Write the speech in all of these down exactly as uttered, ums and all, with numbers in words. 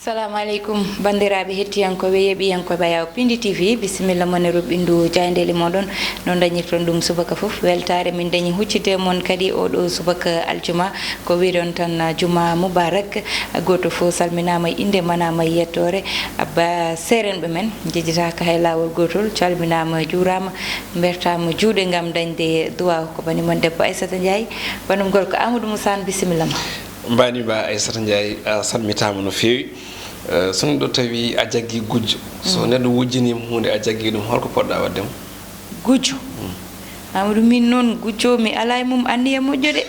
Assalamu aleykum, banndiraaɓe hettiyankooɓe, yeeɓiyankooɓe Ayaw Pindi T V, bisimilla mon e ruɓɓindu jaayndeeli mooɗon. No dañirton ɗum subaka fof, weltaare min dañi huccitde mon kadi oɗo subaka aljuma. Ko wiɗon tan, juma mubarak. Gooto fof salminaama e innde, manaama e yettoore. Abba seerenɓe men, njejjitaaka hay laawol gootol, calminaama, juuraama, mbertaama juuɗe ngam dañde duwaaw. Ko bani mon debbo Aissata Ndiaye, banum gorko Amadou Moussa Anne, bisimilla ma. Mbani ba Aissata Ndiaye, a salmitaama no feewi. Eh, so neɗɗo tawi a jaggi gujjo, so neɗɗo wujjiniima huunde, a jaggi ɗum, holko poɗɗa waɗde mo? Gujjo? Amadou, min noon gujjo mi alaa e mum anniya moƴƴo de.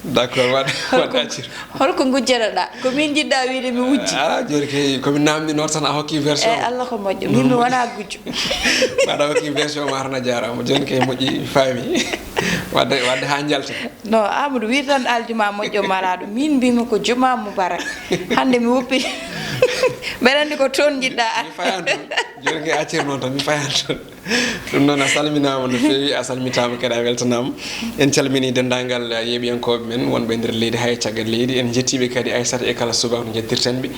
D'accord, waɗ-, waɗ accir. Holko ngujjataɗa? Ko min njiɗɗa wiide mi wujji? Ah, jooni kay, ko mi namndi noon tan, a hokki version. Eh, Allah ko moƴƴo. Min mi wona gujjo. Mbaɗa hokki version ma tan, a jaaraama. Jooni kay moƴƴi, mi faami. Wadde, wadde haa njalten. No, Amadou, wir tan aljuma moƴƴo malaaɗo. Min mbimi ko juma mubarak. Hannde mi woppi. Mbeɗa anndi ko toon njiɗɗa. Mi fayan toon. Jooni kay accir noon tan, mi fayan toon. Ɗum noon, a salminaama no feewi, a salmitaama kadi, a weltanaama. En calminii denndaangal, eh, yeeɓiyankooɓe men wonɓe e nder leydi, hay caggal leydi. En njettii ɓe kadi, Aissata, e kala subaka no njettirten ɓe.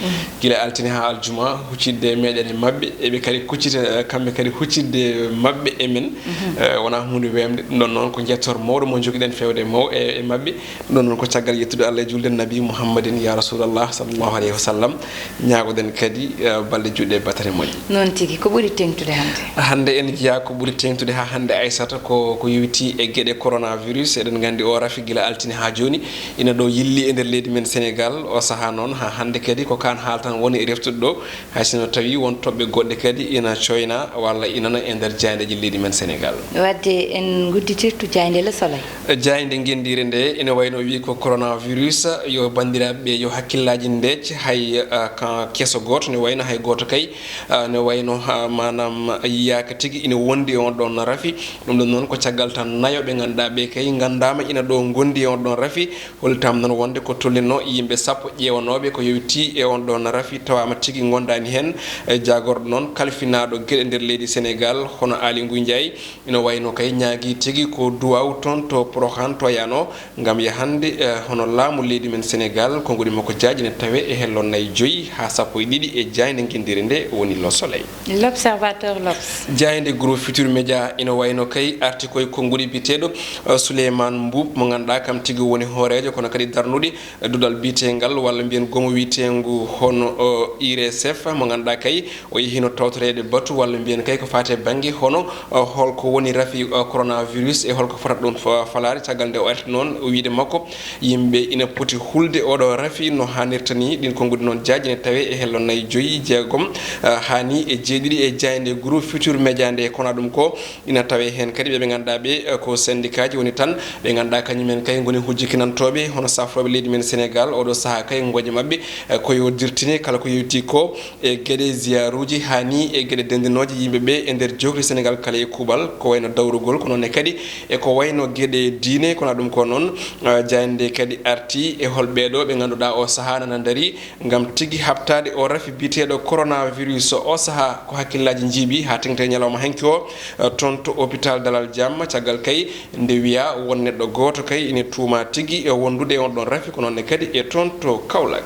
Gila altine haa aljuma, huccitde e meɗen e maɓɓe, eɓe kadi kuccita, eh, kamɓe kadi huccitde maɓɓe e men. Eh, wonaa huunde weemde. Ɗum ɗoon noon ko njettoor mawɗo mo njogiɗen feewde maw-, e, e maɓɓe. Ɗum ɗoon noon ko caggal yettude Allah e juulde Nabi Muhammadin, ya Rasulallah, sallallahu alayhi wa sallam. Ñaagoɗen kadi, eh, balɗe juutɗe e batane moƴƴe. Noon tigi, ko ɓuri teeŋtude hannde? Hannde en njiyaa ko ɓuri teeŋtude haa hannde, Aissata, ko, ko yowitii e geɗe coronavirus. Eɗen nganndi o rafi gila altine haa jooni, ina ɗo yilli e nder leydi men Senegal. O sahaa noon haa hannde kadi ko kaan haal tan woni e reftude ɗo, hay sinno tawi won toɓɓe goɗɗe kadi ina coyna walla ina e nder jaayndeeji leydi men Senegal. Wadde en ngudditirtu jaaynde Le Soleil. Jaaynde ngenndiire nde ina wayno wi ko coronavirus, yo banndiraaɓe ɓe yo hakkillaaji ndeec, hay, ah, kan keso gooto, ne wayno hay gooto kay, ah, ne wayno, ah, maanaam yiyaaka tigi ina wondi e on ɗon rafi. Ɗum ɗon noon ko caggal tan nayo ɓe ngannduɗaa ɓe kay nganndaama ina ɗo ngondi e on ɗon rafi. Hollitaama noon wonde ko tolnino yimɓe sappo ƴeewanooɓe ko yowiti e on ɗon rafi, tawaama tigi ngondaani heen. E jaagorɗo noon kalfinaaɗo geɗe nder leydi Senegal, hono Aly Ngouille Ndiaye, ina wayno kay ñaagi tigi ko duwaaw toon to Porokhane to yaano ngam yahande, eh, hono laamu leydi men Senegal, konnguɗi makko jaaji ne tawe e hello nayi joyi haa sappo e ɗiɗi e jaaynde ngenndiire nde woni Le Soleil. L'Observateur, L'Obs. Jaaynde Groupe Futurs Médias ina wayno kay arti koye konnguɗi biyeteeɗo, eh, Souleymane Mboup, mo ngannduɗaa kam tigi woni hooreejo kono kadi darnuɗi, eh, duɗal biyeteengal walla mbiyen goomu wiyeteengu hono, o, I R S F, mo ngannduɗaa kay o yehino tawtoreede batu walla mbiyen kay ko faati e bannge hono, o, holko woni rafi, o, coronavirus e holko fotata ɗum fa-, falaade. Caggal nde o arti noon, o wiyde makko yimɓe ina poti hulde oɗo rafi no haanirta ni. Ɗin konnguɗi noon jaaji ne tawe e hello nayi joyi, jeegom, eh, haa ni e jeeɗiɗi e jaaynde Groupe Futurs Médias nde. Kono ɗum ko ina tawe heen kadi ɓe ɓe ngannduɗaa ɓe, eh, ko syndicat ji woni tan ɓe ngannduɗaa kañumen kay ngoni hujjikinantooɓe hono safrooɓe leydi men Senegal. Oɗo sahaa kay ngoƴe maɓɓe, eh, ko yo dirtine kala ko yowiti ko e geɗe ziyaaruuji haa ni e geɗe denndinooje yimɓe ɓe e nder jookli Senegal kala e kuuɓal, ko wayno dawrugol, ko noon ne kadi e ko wayno geɗe diine. Kono ɗum ko noon, ah, jaaynde kadi arti e hol ɓeeɗo ɓe ngannduɗaa o sahaa nana ndarii ngam tigi haɓtaade o rafi biyeteeɗo coronavirus. O sahaa ko hakkillaaji njiiɓi haa teŋti e ñalawma hanki o, ah, toon to hôpital Dalal Jam. Caggal kay nde wiyaa won neɗɗo gooto kay ina tuumaa tigi e wondude e on ɗon rafi, ko noon ne kadi e toon to Kaolack.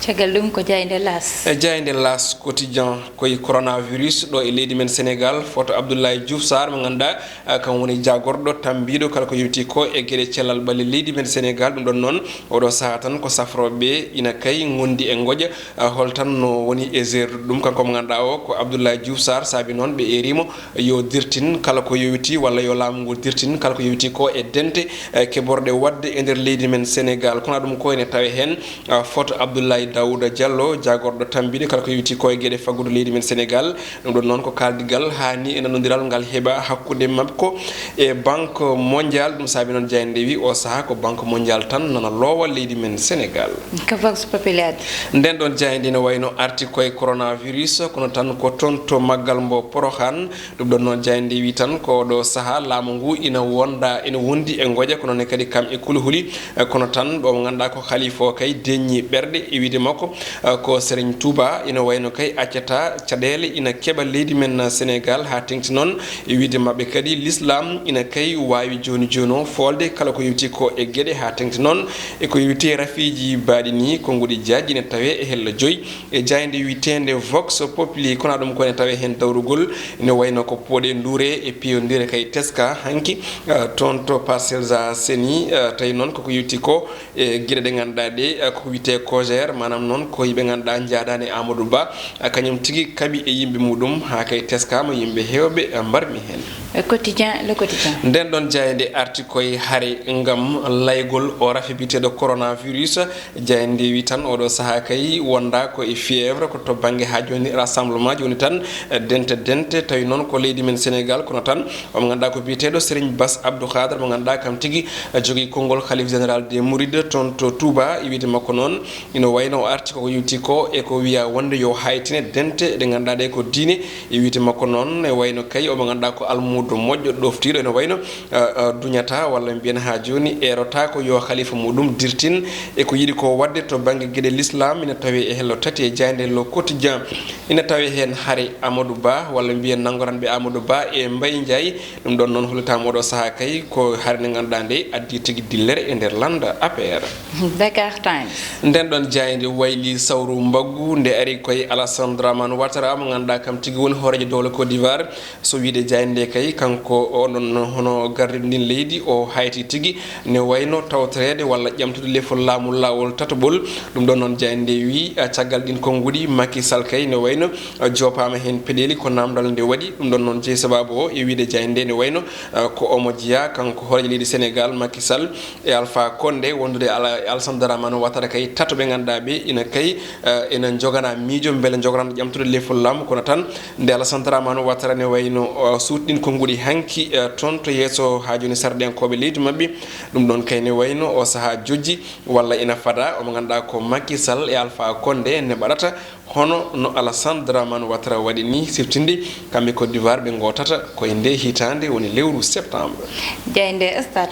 Caggal ɗum ko jaaynde L'As. E jaaynde L'As Quotidien, koye coronavirus ɗo e leydi men Senegal, foto Abdoulaye Diouf Sarr mo ngannduɗaa, ah, kam woni jaagorɗo tambiiɗo kala ko yowiti ko e geɗe cellal ɓalli leydi men Senegal. Ɗum ɗon noon, oɗo sahaa tan ko safrooɓe ɓe ina kay ngondi e ngoƴa, ah, hol tan no woni e seertude ɗum. Kanko mo ngannduɗaa o ko Abdoulaye Diouf Sarr, saabi noon ɓe eerimo yo dirtin kala ko yowiti walla yo laamu ngu dirtin kala ko yowiti ko e dente, eh, keɓorɗe waɗde e nder leydi men Senegal. Kono ɗum ko ene tawe heen, ah, foto Abdoulaye Daouda Diallo, jaagorɗo tambiiɗo kala ko yowiti ko e geɗe faggudu leydi men Senegal. Ɗum ɗon noon ko kaaldigal haa ni e nanondiral ngal heɓa hakkunde makko e Banque Mondiale. Ɗum saabi noon jaaynde wi o sahaa ko Banque Mondiale tan nana loowa leydi men Senegal. Ko Vox Populi addi. Nden ɗon jaaynde ne wayno arti koye coronavirus, kono tan ko toon to maggal mbo Porokhane, Ɗum ɗon noon, jaaynde wi tan ko ɗo sahaa laamu ngu ina wonda, ina wondi e ngoƴa, kono ne kadi kam e kulhuli. Eh, kono tan, mo ngannduɗaa ko halifa o kay, deññi ɓerɗe e wiyde makko, eh, ko Serigne Touba, ina wayno kay accata caɗeele ina keɓa leydi men Sénégal, haa teŋti noon e wiyde maɓɓe kadi, l'islam ina kay waawi jooni jooni o foolde kala ko yowti ko e geɗe, haa teŋti noon e ko yowti e rafiiji baaɗi ni, konnguɗi jaaj ina tawee e hello joyi. E jaaynde wiyeteende Vox Populi, kono ɗum ko ene tawee heen dawrugol, ene wayno ko pooɗe nduure e piyondire kay teska hanki, eh, toon to Parcelles Assainies, eh, tawi noon koko yowti ko e geɗe ɗe ngannduɗaa ɗe, eh, koko wiyetee COJER, maanaam noon ko yimɓe ngannduɗaa njaadaani e Amadou Ba, eh, kañum tigi kaɓi e yimɓe muɗum, haa kay teskaama yimɓe heewɓe, eh, mbarmi heen. Eh, Quotidien, Le Quotidien. Nden ɗon jaaynde arti koye hare ngam laygol o rafi biyeteeɗo coronavirus. Jaaynde wi tan oɗo sahaa kay wonda ko e fièvre, ko to bannge haa jooni rassemblement ji woni tan, eh, dente dente, tawi noon ko leydi men Sénégal, kono tan omo ngannduɗaa ko biyeteeɗo Serigne Bass Abdou Khadre, mo ngannduɗaa kam tigi, eh, jogii konngol Khalife Général des Mourides toon to Touba. E wiyde makko noon, ina wayno o arti koko yowti ko e ko wiya wonde yo haytine dente ɗe ngannduɗaa ɗe ko diine. E wiyde makko noon, e wayno kay omo ngannduɗaa ko almuudo moƴƴo ɗoftiiɗo, ene wayno, eh, eh, duñata walla mbiyen haa jooni eerotaako yo halifa muɗum dirtin e ko yiɗi ko waɗde to bannge geɗe l'islam, ina tawee e hello tati e jaaynde Le Quotidien. Ina tawee heen hare Amadou Ba walla mbiyen nanngoranɓe Amadou Ba e Mbaye Ndiaye. Ɗum ɗon noon hollitaama oɗo sahaa kay ko hare nde ngannduɗaa nde addi tigi dillere e nder lannda A P R. Dakar Times. Nden ɗon jaaynde wayli sawru mbaggu nde ari koye Alassane Dramane Ouattara, mo ngannduɗaa kam tigi woni hooreejo dowla Côte d'Ivoire. So wiyde jaaynde nde kay, kanko o ɗon hono gardiiɗo ndin leydi, o hayti tigi, ne wayno tawtoreede walla ƴamtude lefol laamu laawol tataɓol. Ɗum ɗon noon jaaynde nde wi, a, caggal ɗin konnguɗi, Macky Sall kay ne wayno, a, joopaama heen peɗeeli, ko naamndal nde waɗi. Ɗum ɗon noon jeyi sabaabu o e wiyde jaaynde nde ne wayno, a, ko omo jeyaa kanko hooreejo leydi Sénégal, Macky Sall, e Alpha Condé, wondude Ala-, Alassane Dramane Ouattara kay, tato ɓe ngannduɗaa ɓe ina kay, eh, ina njogana miijo mbele njogoranɗo ƴamtude lefol laamu, kono tan nde Alassane Dramane Ouattara ne wayno, eh, suutɗin konnguɗi hanki, eh, toon to yeeso haa jooni sarɗiyankooɓe leydi maɓɓe. Ɗum ɗon kay ne wayno o sahaa jojji walla ina fada, omo ngannduɗaa ko Macky Sall e Alpha Condé ne mbaɗata hono no Alassane Dramane Ouattara waɗi ni, siftinde kamɓe Côte d'Ivoire ɓe ngootata ko e nde hitaande woni lewru septembre. Jaaynde Stade.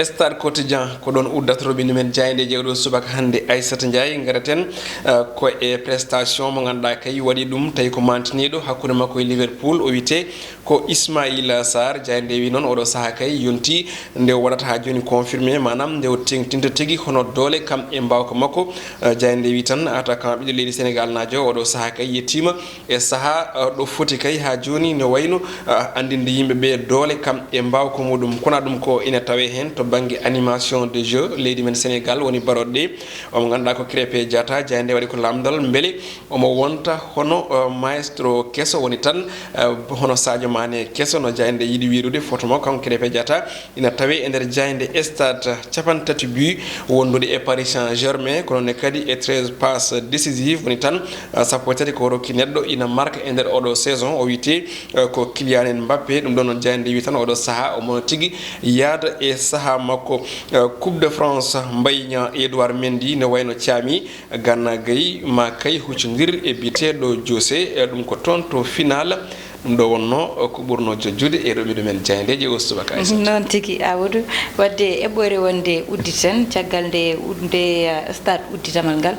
Stade Quotidien, ko ɗon uddata roɓindu men jaayndeeji e oɗo subaka hannde. Aissata Ndiaye, ngaraten, eh, ko e prestation mo ngannduɗaa kay waɗi ɗum, tawi ko mantiniiɗo hakkunde makko e Liverpool, o wiyetee ko Ismaïla Sarr. Jaaynde wi noon oɗo sahaa kay yonti nde o waɗata haa jooni confirmé, maanaam nde o teŋtinta tigi hono doole kam e mbaawka makko. Eh, jaaynde wi tan attaquant ɓiɗɗo leydi Sénégal naajo oɗo sahaa kay yettiima e sahaa, eh, ɗo foti kay haa jooni, ne wayno, eh, anndinde yimɓe ɓe doole kam e mbaawka muɗum. Kono ɗum ko ina tawee heen to bannge animation de jeu leydi men Sénégal woni baroɗe ɗe. Omo ngannduɗaa ko Krépin Diatta, jaaynde waɗi ko lamndal, mbele omo wonta hono, eh, maestro keso woni tan, eh, hono Sadio Mané keso no jaaynde yiɗi wiirude, foto mo kanko Krépin Diatta. Ina tawee e nder jaaynde Stade, capanɗe tati but wondude e Paris Saint-Germain, kono ne kadi e treize passes décisives woni tan, ah, sappo e tati ko rokki neɗɗo ina marka e nder oɗo saison. O wiyetee, eh, ko Kylian Mbappé. Ɗum ɗon noon jaaynde wi tan oɗo sahaa omo tigi yaada e sahaa makko. Eh, Coupe de France, Mbaye Niang, Edouard Mendy ne wayno caami. Gana Gueye ma kay huccondir e biyeteeɗo José, e ɗum ko toon to final. Ɗum ɗo wonno ko ɓurno jojjude e roɓiɗo men jaayndeeji o subaka Aissata. Noon tigi, Amadou. Wadde eɓɓoore wonde udditen, caggal nde ud-, nde, eh, stade udditamal ngal.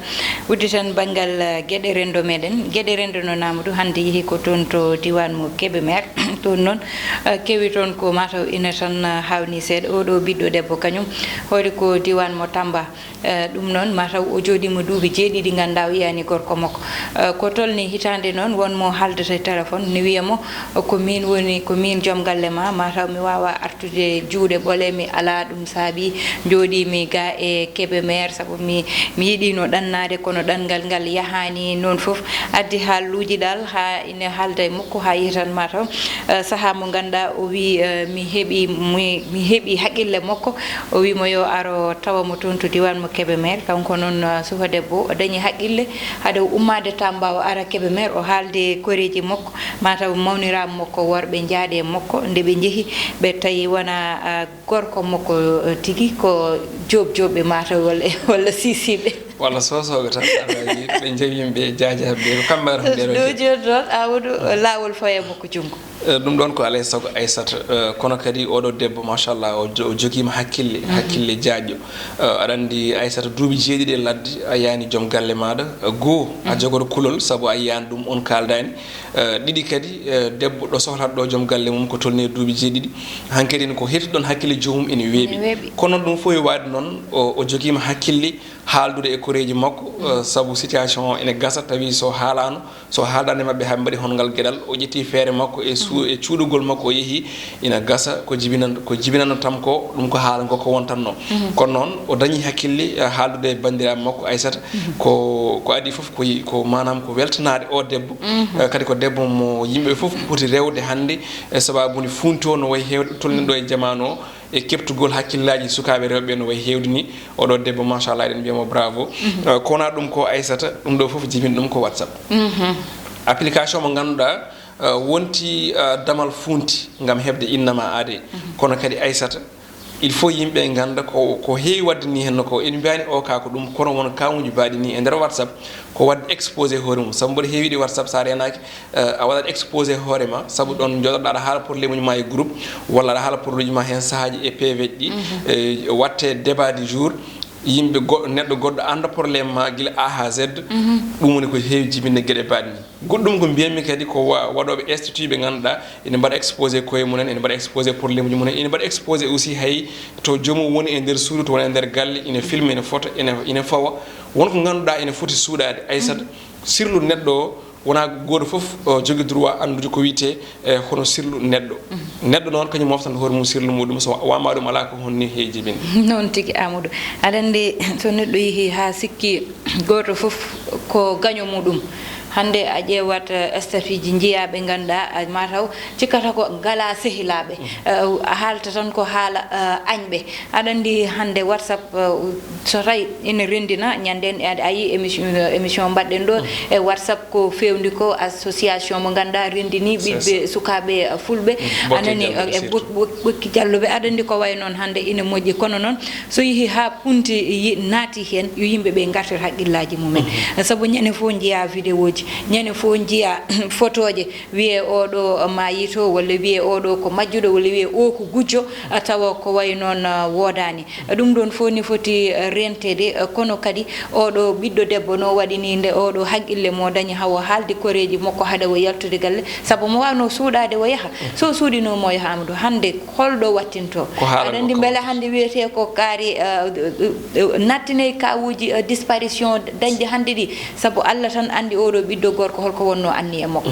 Udditen banngal, eh, geɗe renndo meɗen. Geɗe renndo noon, Amadou, hannde yehi ko toon to diiwaan mo Kébémer. Toon noon, eh, kewi toon ko mataw ina tan, eh, haawnii seeɗa. Oɗo ɓiɗɗo debbo kañum hoori ko diiwaan mo Tamba. Eh, ɗum noon, mataw o jooɗiima duuɓi jeeɗiɗi, nganndaa o yiyaani gorko makko. Eh, ko tolni hitaande noon, won mo haaldata e téléphone, ne wiya mo, ko miin woni, ko miin joom galle ma, mataw mi waawa artude juuɗe ɓole, mi alaa, ɗum saabi njooɗiimi ga e Kébémer, sabu mi, mi yiɗiino ɗannaade, kono ɗanngal ngal yahaani noon fof. Addi haaluuji dal haa ine haalda e makko, haa yiya tan mataw, eh, sahaa mo ngannduɗaa o wii, eh, mi heɓi, mi, mi heɓi haqqille makko. O wii mo yo aro tawa mo toon to diiwaan mo Kébémer. Kanko noon, ah, suka debbo, o dañi haqqille, hade o ummaade Tamba, o ara Kébémer, o haalde koreeji makko, mataw mawniraaɓe makko worɓe njahde e makko. Nde ɓe njehi, ɓe tawi wona, ah, gorko makko, eh, tigi, ko joob joobɓe mataw walla, walla sisiiɓe. Walla soosooɓe tan, ɓe njewi yimɓe jaajaɓe, ko kamɓe arata nder ɗo jooni noon, Amadou, laawol fawi e makko junngo. Eh, ɗum ɗon ko alay sago Aysata. Eh, kono kadi oɗo debbo, machallah, o jo- o jogiima hakkille, hakkille jaajɗo. Eh, aɗa anndi Aysata, duuɓi jeeɗiɗi e ladde a yaani joom galle maaɗa. Eh, goo, a jogoto kulol sabu a yiyaani ɗum, on kaaldaani. Eh, ɗiɗi kadi, eh, debbo ɗo sohlata ɗo joom galle mum ko tolni e duuɓi jeeɗiɗi. Hankadi ko heɓtuɗon hakkille joomum ene weeɓi. Ene weeɓi. Kono ɗum fof e waɗde noon, o, o jogiima hakkille haaldude e koreeji makko, eh, sabu situation o ene gasa, tawi so haalaano, so haaldaani e maɓɓe haa ɓe mbaɗi hol ngal geɗal, o ƴetti feere makko e su- e cuuɗugol makko, o yehi, ina gasa ko jibinanta, ko jibinanta tam ko ɗum ko haala ngo ko wontanno. Kono noon o dañi hakkille, eh, haaldude e banndiraaɓe makko Aysata. Ko, ko adii fof ko yi- ko maanaam ko weltanaade o debbo. Eh, kadi ko debbo mo yimɓe fof poti rewde hannde, e sababu nde funti o no wayi heewde tolni ɗo e jamaanu o, e keɓtugol hakkillaaji sukaaɓe rewɓe no wayi heewde ni. Oɗo debbo, machallah, eɗen mbiyamo bravo. Eh, ko wonaa ɗum ko Aysata, ɗum ɗo fof jibini ɗum ko WhatsApp. Application mo ngannduɗaa, eh, wonti, eh, damal funti ngam heɓde innama aade. Kono kadi Aysata, il faut yimɓe ngannda ko, ko heewi waɗde ni henno ko. En mbiyaani o ka ko ɗum, kono won kaamuuji mbaɗi ni e nder WhatsApp, ko waɗde exposé hoore mum. Sabu mboɗo heewi ɗi WhatsApp, so a reenaaki, eh, a waɗat exposé hoore ma, sabu ɗon jooɗoɗa aɗa haala problème uji ma e groupe, walla aɗa haala problème uji ma heen sahaaji e P V ji ɗi, eh, watte débat du jour, yimɓe goɗɗo, neɗɗo goɗɗo annda problème ma gila A haa Z. Ɗum woni ko heewi jibinde geɗe mbaɗi ni. Goɗɗum ko mbiyatmi kadi ko wa- waɗooɓe institut ɓe ngannduɗaa ene mbaɗa exposé koye mumen, ene mbaɗa exposé problème uji mumen, ene mbaɗa exposé aussi hay to joomum woni e nder suudu, to woni e nder galle, ene filme, ene fota, ene, ene fawa. Won ko ngannduɗaa ene foti suuɗaade. Aysata, sirlu neɗɗo o wonaa gooto fof, o, jogi droit anndude ko wiyetee, e, hono sirlu neɗɗo. Neɗɗo noon kañum moftanta hoore mum sirlu muɗum, so wa- wama ɗum alaa ko honni heewi jibinde. Noon tigi, Amadou. Aɗa anndi, so neɗɗo yehi haa sikki gooto fof ko gaño muɗum, hannde a ƴeewat, eh, statut ji njiyaa ɓe ngannduɗaa, a, mataw cikkata ko ngalaa sehilaaɓe. Eh, a haalta tan ko haala, eh, añɓe. Aɗa anndi hannde WhatsApp, eh, so tawi ina renndina, ñande en a, a yii émission, émission mbaɗɗen ɗo e WhatsApp ko fewndi ko association mo ngannduɗaa renndini ɓiɓɓe sukaaɓe, eh, fulɓe. Anani, eh, e Bokki Jalluɓe. Aɗa anndi ko wayi noon hannde ina moƴƴi, kono noon so yehi haa punti yi- naati heen, yo yimɓe ɓe ngartir haqqillaaji mumen. Sabu ñande fof njiyaa vidéo ji, ñande fof njiyaa photo ji, wiyee oɗo maayii to, walla wiyee oɗo ko majjuɗo, walla wiyee o ko gujjo, a tawa ko wayi noon, ah, woodaani. Ɗum ɗoon fof ne foti, ah, renteede, ah, kono kadi oɗo ɓiɗɗo debbo no waɗi ni nde oɗo haqqille mo dañi haa o haaldi koreeji makko hade o yaltude galle, sabu mo waawno suuɗaade o yaha. So suuɗino mo yaha Amadou, hannde holɗo wattinto? Aɗa anndi mbele hannde wiyetee ko kaari, ah, nattiney kaawuuji, ah, disparition dañde hannde ɗi, sabu Allah tan anndi oɗo ɓiɗɗo gorko holko wonno anniya makko.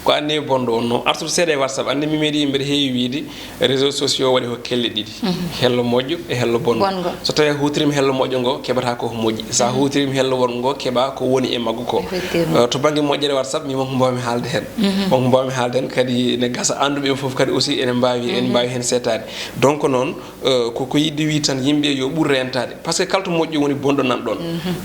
Ko anniya bonɗo wonno. Artude seeɗa e WhatsApp, anndi mi meeɗi mbeɗa heewi wiide réseaux sociaux waɗi ko kelle ɗiɗi. Hello moƴƴo e hello bongo. Bongo. So tawi a huutorima hello moƴƴo ngo, keɓata ko moƴƴi. So a huutorima hello bongo ngo, keɓa ko woni e maggu ko. Effectivement. Eh, to bangge moƴƴere WhatsApp, mi wonko mbawmi haalde hen. Wonko mbawmi haalde hen kadi ne gasa annduɓe ɓe fof kadi aussi ene mbawi, ene mbawi hen seetaade. Donc noon, eh, ko, ko yiɗde wi tan yimɓe yo ɓur rentade. Par ce que kala to moƴƴo woni bonɗo nan ɗon.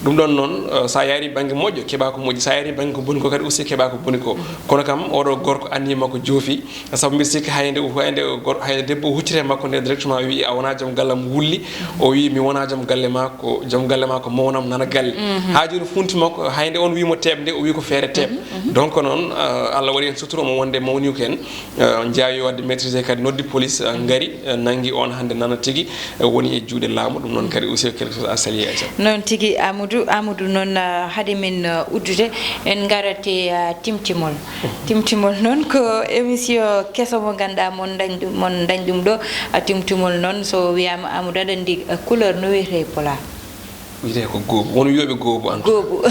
Ɗum ɗon noon, eh, sa yaari bangge moƴƴo, keɓa ko moƴƴi. Sa yaari bangge ko boni ko kadi aussi keɓa ko boni ko. Kono kam oɗo gorko anniya makko joofi, sabu mbiɗa sikki hayde, hayde gor-, hayde debbo o huccita e makko nde directement, o wi a wona joom gallam, wulli, o wi mi wona joom galle ma, ko joom galle ma ko mawnam nana galle. Ha joni funti makko, hayde on wi mo teɓde, o wi ko feere teɓ. Donc noon, eh, Allah waɗi hen sutura mo wonde mawni ko hen, eh, jaawi wadde maîtrisé kadi noddi police, eh, ngari, eh, nangi on hande nana tigi, eh, woni e juuɗe laamu. Ɗum noon kadi aussi ko quelque chose à saluer, Aïcha. Noon tigi Amadou, Amadou noon, eh, hade min, eh, uddude, en ngarate, eh, Timtimol. Timtimol noon ko émission keso mo ngannduɗaa mon dañ ɗum, mon dañ ɗum ɗo. A Timtimol noon so wiyaama Amadou aɗa anndi, eh, couleur no wiyetee e Pulaar? Wiyetee ko goobu. Won wiyooɓe goobu en tout cas. Goobu.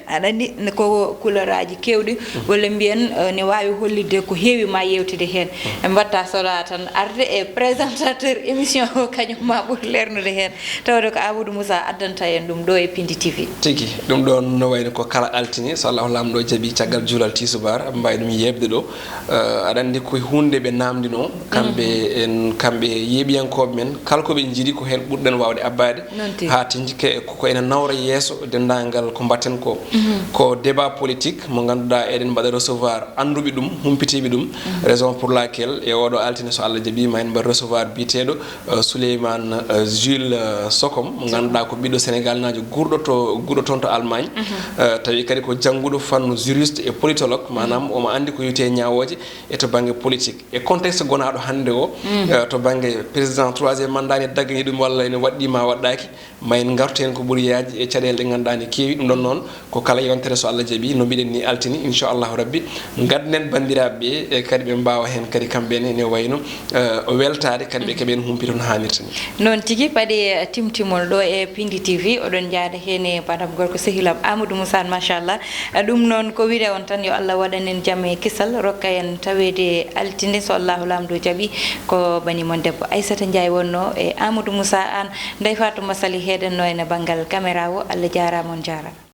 Aɗa anndi ko couleuraaji keewɗi, walla mbiyen, eh, ne waawi hollitde ko heewi ma yewtide heen. En mbaɗta solo tan arde e présentateur émission o kañum ma ɓur leernude heen. Tawde ko Amadou Moussa addanta en ɗum ɗo e Pindi T V. Tigi, ɗum ɗoon no wayno ko kala altine, so Allahu Laamɗo jaɓi, caggal juulal tisubaar, aɓe mbaawi ɗum yeeɓde ɗo. Eh, aɗa anndi ko huunde ɓe naamndino, kamɓe en, kamɓe yeeɓiyankooɓe men, kala ko ɓe njiɗi ko heen ɓurɗen waawde abbaade. Noon tigi. Haa Tinjike ko ko ene nawra yeeso denndaangal ko mbaɗten ko. Ko débat politique mo ngannduɗaa eɗen mbaɗa recevoir annduɓe ɗum, humpitiiɓe ɗum. Raison pour laquelle e oɗo altine, so Allah jaɓi, ma en mbaɗ recevoir biyeteeɗo, eh, Souleymane, eh, Jules, eh, Sokom, mo ngannduɗaa ko ɓiɗɗo Sénégal naajo guurɗo to, guurɗo toon to Allemagne. Eh, tawi kadi ko jannguɗo fannu juriste e politologue, maanaam omo anndi ko wiyetee ñaawooje e to bannge politique. E contexte gonaaɗo hannde o, eh, to bannge président troisième mandat ne daggani ɗum walla ene waɗɗii ma waɗɗaaki, ma en ngartu heen ko ɓuri yaajde e caɗeele ɗe ngannduɗaa ne keewi. Ɗum ɗon noon ko kala yontere, so Allah jaɓi, no mbiɗen ni altine, inchallahu rabbi, ngadden banndiraaɓe ɓe, e kadi ɓe mbaawa heen kadi kamɓe ne, ne wayno, eh, weltaade kadi ɓe keɓen humpito no haanirta ni. Noon tigi, paɗe timtimol ɗo e Pindi T V, oɗon njaada heen e badam gorko sehilam Amadou Moussa, machallah. Ɗum noon ko wiyde on tan, yo Allah waɗan en jam e kisal, rokka en taweede altine, so Allahu Laamɗo jaɓi. Ko bani mon debbo Aissata Ndiaye wonno e Amadou Moussa Anne, Ndeye Fatou Massaly heeɗenno en e banngal caméra o. Allah jaaraama, on jaaraama.